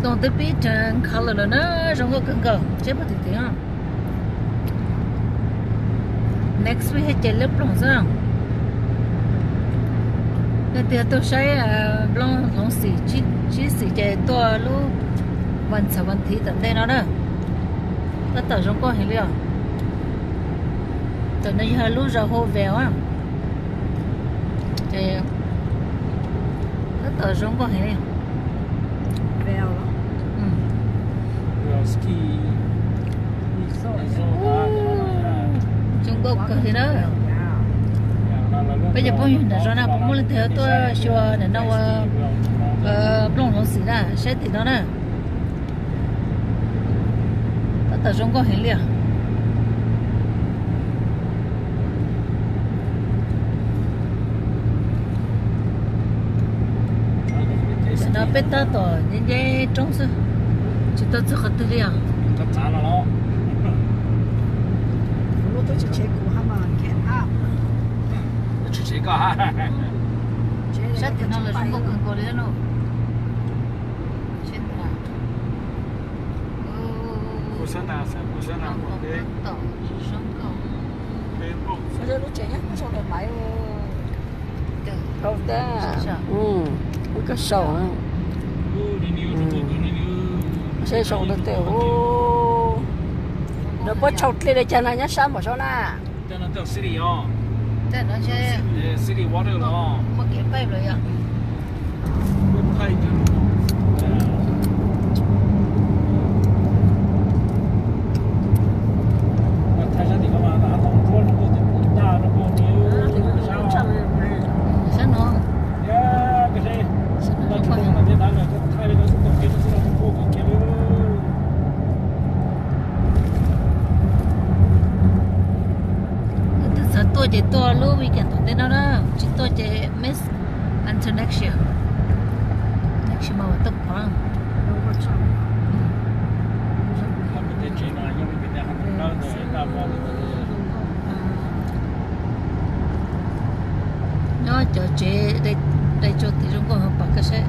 Toog twb pib turn color lawm na, zoo nkauj kawg nkaus, seb puas tim tim. Next week ces lub ploog xwb. Leej twg tuaj saib nplooj hloov xim, tsib xim ces tuaj lub vas xaum vas thiv tom ntej no na. Tab tom zoo nkauj heev li os. Tam no yog lub zos hu Vail, ces tab tom zoo nkauj heev li. Zoo nkauj kawg li na. Peb cov phooj ywg nram zos na puas muaj leej twg tuaj xyuas ntawm no ua nplooj hloov xim na, saib tim no na. Tab tom zoo nkauj heev li os. Tam no peb tab tom nce nce roob xwb, tsis tau txog qhov twg li os. Saib tim no lawm zoo nkauj kawg nkaus li no. Lub tsev nyob sau lawm maiv. Sau teb, ua koj sau. Seb sau ntawd tej, lawv puab tshau dlej li cas na, nyob sab npaum saud na. Sab no. Leej twg xav tuaj ces tuaj lub weekend tom ntej no na, tsis tuaj ces miss until next year. Next year mas tuaj pom. Nyob cov tsev dai tsua tim zoo nkauj heev, pom koj saib.